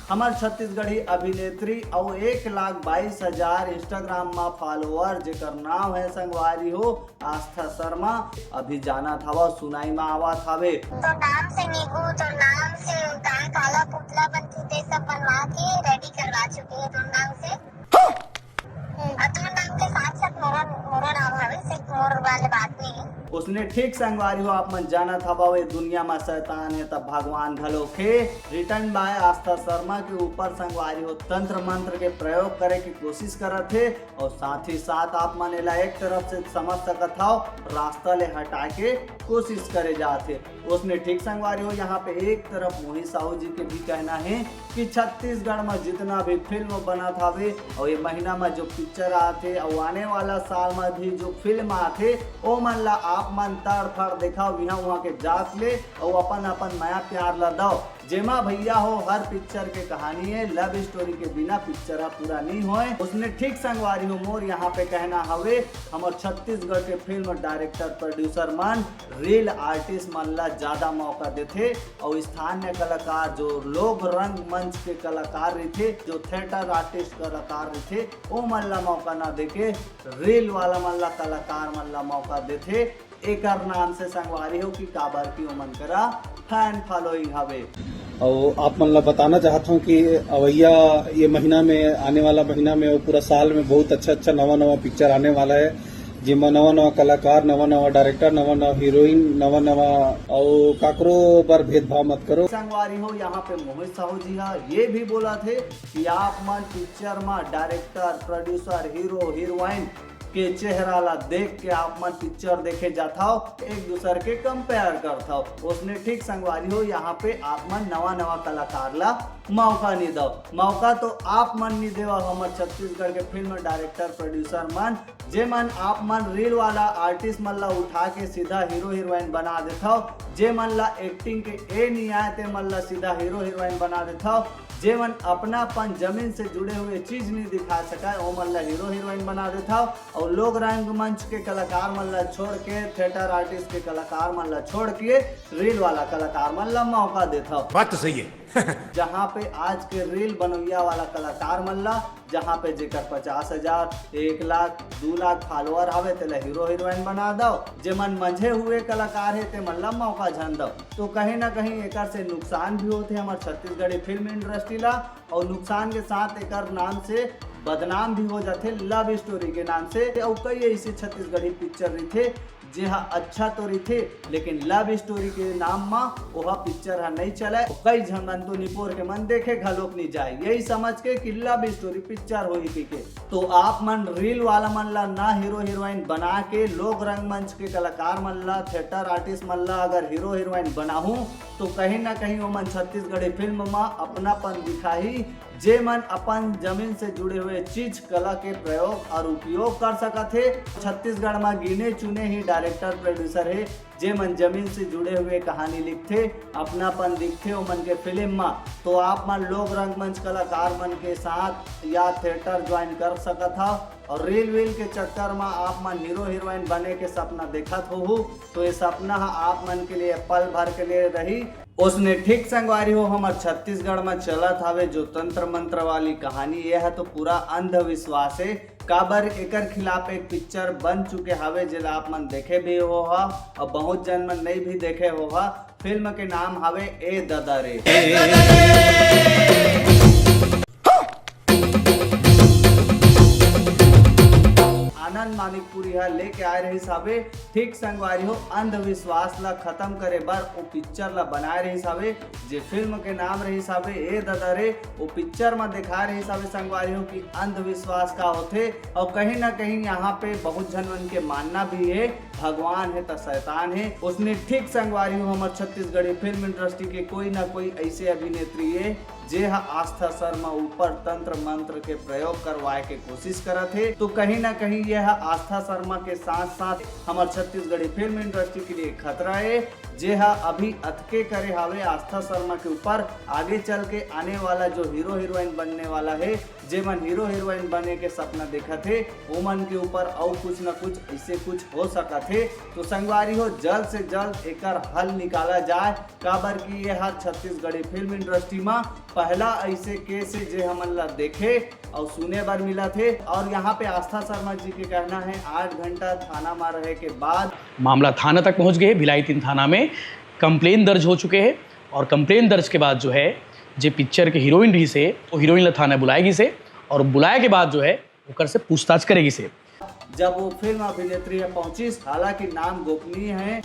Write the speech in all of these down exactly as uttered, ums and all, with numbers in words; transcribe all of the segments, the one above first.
हमर छत्तीसगढ़ी अभिनेत्री अउ एक लाख बाईस हजार Instagram म follower, जेकर नाम है संगवारी हो आस्था शर्मा। अभी जानत हवा, सुनाई म आवत हवे। तो नाम से नींबू, तो नाम से गाय काला पुतला बनती, ते सब बनवा के ready करवा चुकी है तो नाम से। और तो नाम के साथ साथ मोरो, मोरो नाम हवे, सिर्फ मोर वाले बात नहीं है। उसने ठीक संगवारी हो, आप मन जानत हवा, ये दुनिया में शैतान है तब भगवान घलो खे। Written by आस्था शर्मा के ऊपर संगवारी हो तंत्र मंत्र के प्रयोग करे के कोशिश करत हे, और साथ ही साथ आप मन एला एक तरफ से समझ सकत हव, रास्ता ले हटाए के कोशिश करे जात हे। उसने ठीक संगवारी हो, यहाँ पे एक तरफ मोहित साहू जी के भी कहना है कि छत्तीसगढ़ में जितना भी फिल्म बनत हवे और ये महीना में जो पिक्चर आत हे और आने वाला साल में भी जो फिल्म आत हे, ओ मन ला आप मन तड़ फड़ देखाओ, यहाँ वहाँ के जात ले और अपन अपन मया प्यार ला दो। जेमा भैया हो, हर पिक्चर के कहानी है, love story के बिना पिक्चर ह पूरा नहीं होए। उसने ठीक संगवारी हो, मोर यहाँ पे कहना हवे, हमर छत्तीसगढ़ के फिल्म director producer मन reel artist मन ला ज्यादा मौका देथे और स्थानीय कलाकार, जो लोक रंगमंच के कलाकार रहिथे, जो theatre artist कलाकार रहिथे, ओ मन ला मौका ना देके reel वाला मन ला, कलाकार मन ला मौका देथे। एकर नाम से संगवारी हो कि काबर कि ओमन करा fan following हवे। और आप मन ला बताना चाहत हूँ कि अवैया ये महीना में, आने वाला महीना में और पूरा साल में बहुत अच्छा अच्छा नवा नवा पिक्चर आने वाला है, जेमा नवा नवा कलाकार, नवा नवा डायरेक्टर, नवा नवा हीरोइन, नवा नवा, और काकरो पर भेदभाव मत करो। संगवारी हो, यहाँ पे मोहित साहू जी हा ये भी बोला थे कि आप मन पिक्चर में डायरेक्टर, प्रोड्यूसर, हीरो, हीरोइन के चेहरा ला देख के आप मन पिक्चर देखे जाथव, एक दूसर के कंपेयर करथव। उसने ठीक संगवारी हो, यहाँ पे आप मन नवा नवा कलाकार ला मौका नहीं दव। मौका तो आप मन नहीं देवा, हमर छत्तीसगढ़ के फिल्म डायरेक्टर, प्रोड्यूसर मन, जे मन आप मन रील वाला आर्टिस्ट मन ला उठा के सीधा हीरो हीरोइन बना देथव, जे मन ला एक्टिंग के ए नहीं आए ते मन ला सीधा हीरो हीरोइन बना देथव, जे मन अपनापन जमीन से जुड़े हुए चीज नहीं दिखा सकाए, ओ मन ला हीरो हीरोइन बना देथव। और लोक रंगमंच के कलाकार मन ला छोड़ के, थिएटर आर्टिस्ट के कलाकार मन ला छोड़ के रील वाला कलाकार मन ला मौका देथव। बात तो सही है। जहाँ पे आज के रील बनोइया वाला कलाकार मन ला, जहाँ पे जेकर पचास हजार, एक लाख, दू लाख फॉलोअर हवे, तेला हीरो हीरोइन बना दव। जे मन मंझे हुए कलाकार हे, ते मन ला मौका झन दव। तो कहीं ना कहीं एकर से नुकसान भी होथे हमर छत्तीसगढ़ी फिल्म इंडस्ट्री ला, और नुकसान के साथ एकर नाम से बदनाम भी हो जाथे लव स्टोरी के नाम से। और कई ऐसे छत्तीसगढ़ी पिक्चर रहिथे, जे हा अच्छा तो रहिथे, लेकिन लव स्टोरी के नाम मा ओहा पिक्चर हा नहीं चलय। कई झन मन तो निपोर के मन देखे घलोक नहीं जाए, यही समझ के कि लव स्टोरी पिक्चर होही कहिके। तो आप मन रील वाला मन ला ना हीरो हीरोइन बना के लोक रंगमंच के कलाकार मन ला, थिएटर आर्टिस्ट मन ला अगर हीरो हीरोइन बनाहू, तो कहीं ना कहीं ओमन छत्तीसगढ़ी फिल्म मा अपनापन दिखाही, जे मन अपन जमीन से जुड़े हुए चीज कला के प्रयोग और उपयोग कर सकत हे। छत्तीसगढ़ मा गिने चुने ही डायरेक्टर प्रोड्यूसर हे, जे मन जमीन से जुड़े हुए कहानी लिखथे, अपनापन दिखथे ओमन के फिल्म मा। तो आप मन लोक रंगमंच कलाकार मन के साथ या थिएटर ज्वाइन कर सकत हव, और रील वील के चक्कर मा आप मन हीरो हीरोइन बने के सपना देखत होहू, तो ये सपना हा आप मन के लिए पल भर के लिए रही। उसने ठीक संगवारी हो, हमर छत्तीसगढ़ मा चलत हवे जो तंत्र मंत्र वाली कहानी, ये हा तो पूरा अंधविश्वास हे। काबर एकर खिलाफ एक पिक्चर बन चुके हवे, जेला आप मन देखे भी होहा और बहुत जन मन नहीं भी देखे होहा। फिल्म के नाम हवे ए ददा रे। आनंद मानिकपुरी ह लेके आए रहिस हवे ठीक संगवारी हो अंधविश्वास ला खत्म करे बर ओ पिक्चर ला बनाए रहिस हवे, जे फिल्म के नाम रहिस हवे ए ददा रे। ओ पिक्चर म दिखाए रहिस हवे संगवारी हो कि अंधविश्वास का होथे, और कहीं ना कहीं यहाँ पे बहुत झन मन के मानना भी है भगवान है त शैतान है। उसने ठीक संगवारी हो हमर छत्तीसगढ़ी फिल्म इंडस्ट्री के कोई ना कोई ऐसे अभिनेत्री है जे हा आस्था शर्मा ऊपर तंत्र मंत्र के प्रयोग करवाए के कोशिश करत हे। तो कहीं ना कहीं यह आस्था शर्मा के साथ साथ हमर छत्तीसगढ़ी फिल्म इंडस्ट्री के लिए खतरा है, जे हा अभी अतके करे हावे आस्था शर्मा के ऊपर। आगे चल के आने वाला जो हीरो हीरोइन बनने वाला है, जे मन हीरो हीरोइन बने के सपना देखत हे, ओमन के ऊपर अउ कुछ न कुछ ऐसे कुछ हो सकत हे। तो संगवारी हो, जल्द से जल्द एकर हल निकाला जाए, काबर कि ये हा छत्तीसगढ़ी फिल्म इंडस्ट्री मा पहला ऐसे केस हे जे हमन ला देखे और सुने बर मिला थे। और यहाँ पे आस्था शर्मा जी के कहना है, आठ घंटा थाना में रहे के बाद मामला थाना तक पहुंच गए। भिलाई तीन थाना में कंप्लेन दर्ज हो चुके हैं और कंप्लेन दर्ज के बाद जो है जे पिक्चर के हीरोइन रहिस हे, वो हीरोइन ला थाना बुलाए गिस हे और बुलाए के बाद जो है ओकर से पूछताछ करे गिस हे। जब वो फिल्म अभिनेत्री ह पहुंचिस, हालांकि नाम गोपनीय है,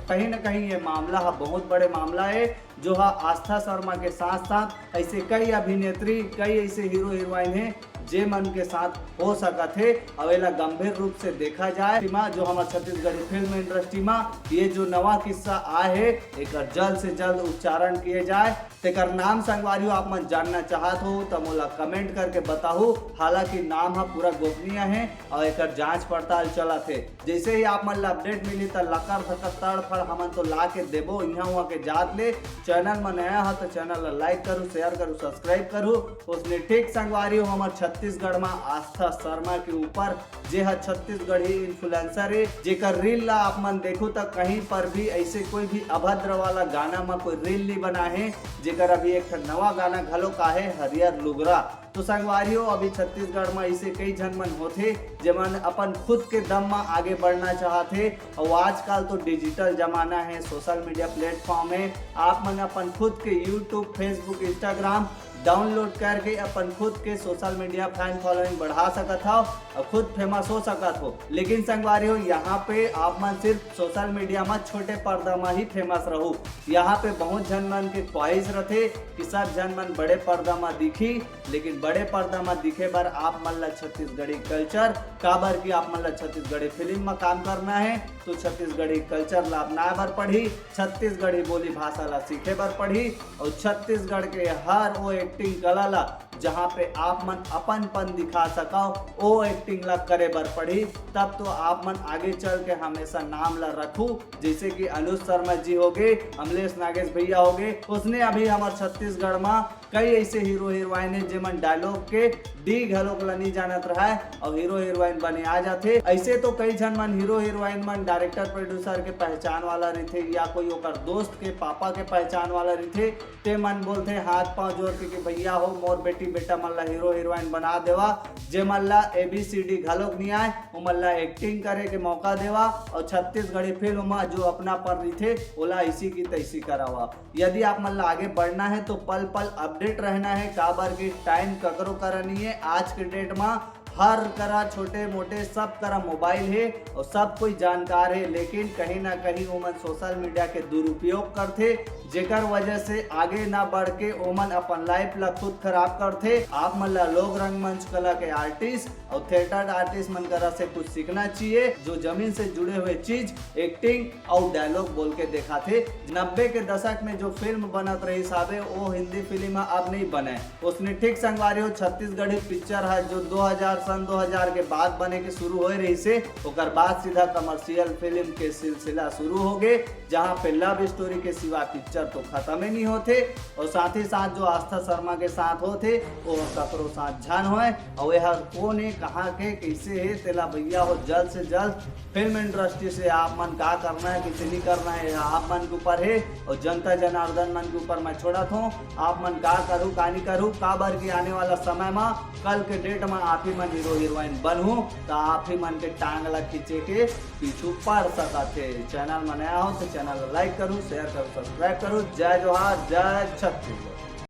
कहीं ना कहीं ये मामला ह बहुत बड़े मामला है, जो ह आस्था शर्मा के साथ साथ ऐसे कई अभिनेत्री, कई ऐसे हीरो हीरोइन है जे मन के साथ हो सकत हे। और एला गंभीर रूप से देखा जाए, टीमा जो हमार छत्तीसगढ़ी फिल्म इंडस्ट्री मा ये जो नवा किस्सा आए है, एकर जल्द से जल्द उच्चारण किए जाए। तेकर नाम संगवारी हो आप मन जानना चाहत हो त मोला कमेंट करके बताहू। हालांकि नाम ह पूरा गोपनीय है और एकर जांच पड़ताल चलत हे। जैसे ही आप मन ला अपडेट मिली त लकर धकर तड़ फड़ हमन तो ला के देबो इहाँ उहाँ के जात ले। चैनल में नया ह तो चैनल ला लाइक करू, शेयर करू, सब्सक्राइब करू। उसने ठीक संगवारी हो हमर छत्तीसगढ़ में आस्था शर्मा के ऊपर, जे ह छत्तीसगढ़ी इन्फ्लुएंसर है, जेकर रील ला आप मन देखू त कहीं पर भी ऐसे कोई भी अभद्र वाला गाना में कोई रील नहीं बना है। जेकर अभी एक ठन नवा गाना घलो का है हरियर लुगरा। तो संगवारी हो, अभी छत्तीसगढ़ में ऐसे कई झन मन होथे जेमन अपन खुद के दम में आगे बढ़ना चाहत हे। और आजकल तो डिजिटल जमाना है, सोशल मीडिया प्लेटफॉर्म है, आप मन अपन खुद के यूट्यूब, फेसबुक, इंस्टाग्राम डाउनलोड करके अपन खुद के सोशल मीडिया फैन फॉलोइंग बढ़ा सकत हो और खुद फेमस हो सकत हो। लेकिन संगवारी हो, यहाँ पे आप मन सिर्फ सोशल मीडिया में छोटे पर्दा में ही फेमस रहू। यहाँ पे बहुत झन मन के ख्वाहिश रथे कि सब झन मन बड़े पर्दा में दिखी, लेकिन बड़े पर्दा में दिखे बर आप मन ला छत्तीसगढ़ी कल्चर, काबर कि आप मन ला छत्तीसगढ़ी फिल्म में काम करना है तो छत्तीसगढ़ी कल्चर ला अपनाए बर पड़ही, छत्तीसगढ़ी बोली भाषा ला सीखे बर पड़ही और छत्तीसगढ़ के हर वो एक्टिंग कला ला जहाँ पे आप मन अपनपन दिखा सकव, ओ एक्टिंग ला करे बर पड़ही। तब तो आप मन आगे चल के हमेशा नाम ला रखू। जैसे कि अनुज शर्मा जी हो गए, अमलेश नागेश भैया हो गए, उसने अभी हमार छत्तीसगढ़ में कई ऐसे हीरो हीरोइन है जेमन डायलॉग के डी घलोक ला नहीं जानत रहा है और हीरो हीरोइन बने आ जाते। ऐसे तो कई झन मन हीरो हीरोइन मन डायरेक्टर प्रोड्यूसर के पहचान वाला रहिथे या कोई ओकर दोस्त के पापा के पहचान वाला रहिथे, ते मन बोलथे हाथ पांव जोर के कि भैया हो, मोर बेटी बेटा मन ला हीरो हीरोइन बना देवा, जे मन ला एबीसीडी घलोक नहीं आए, वो मन ला एक्टिंग करे के मौका देवा और छत्तीसगढ़ी फिल्म में जो अपनापन रहिथे ओला ऐसी की तैसी करावा। यदि आप मन ला आगे बढ़ना है तो पल पल अपडेट रहना है, काबर के टाइम ककरो करा नहीं है। आज के डेट में हर करा छोटे मोटे सब करा मोबाइल है और सब कोई जानकार है, लेकिन कहीं ना कहीं ओमन सोशल मीडिया के दुरुपयोग करथे, जेकर वजह से आगे ना बढ़ के ओमन अपन लाइफ ला खुद खराब करथे। आप मन ला लोक रंगमंच कला के आर्टिस्ट और थिएटर आर्टिस्ट मन करा से कुछ सीखना चाहिए, जो जमीन से जुड़े हुए चीज, एक्टिंग और डायलॉग बोल के दिखाथे। नब्बे के दशक में जो फिल्म बनत रहिस हावे, वो हिंदी फिल्म अब नहीं बने। उसने ठीक संगवारी हो, छत्तीसगढ़ी पिक्चर है जो दो हज़ार, सन दो हज़ार के बाद बने के शुरू होए रहिसे, ओकर बाद सीधा कमर्शियल फिल्म के सिलसिला शुरू हो गए, जहाँ पे लव स्टोरी के सिवा पिक्चर तो खत्म ही नहीं होते। और साथ ही साथ जो आस्था शर्मा के साथ होते, वो ककरो साथ झन होए। और यह कौन है, कहाँ के, कैसे है, तेला भैया हो जल्द से जल्द फिल्म इंडस्ट्री से आप मन का करना है, कैसे नहीं करना है, यह आप मन के ऊपर है। और जनता जनार्दन मन के ऊपर मैं छोड़त हूँ, आप मन का करू का नहीं करू, काबर की आने वाला समय में कल के डेट में आप ही मन हीरो हीरोइन बनहू तो आप ही मन के टांग ला खींचे के पीछू पड़ सकत है। चैनल में नया हो तो चैनल ला लाइक करू, शेयर करू, सब्सक्राइब करू। जय जोहार, जय छत्तीसगढ़।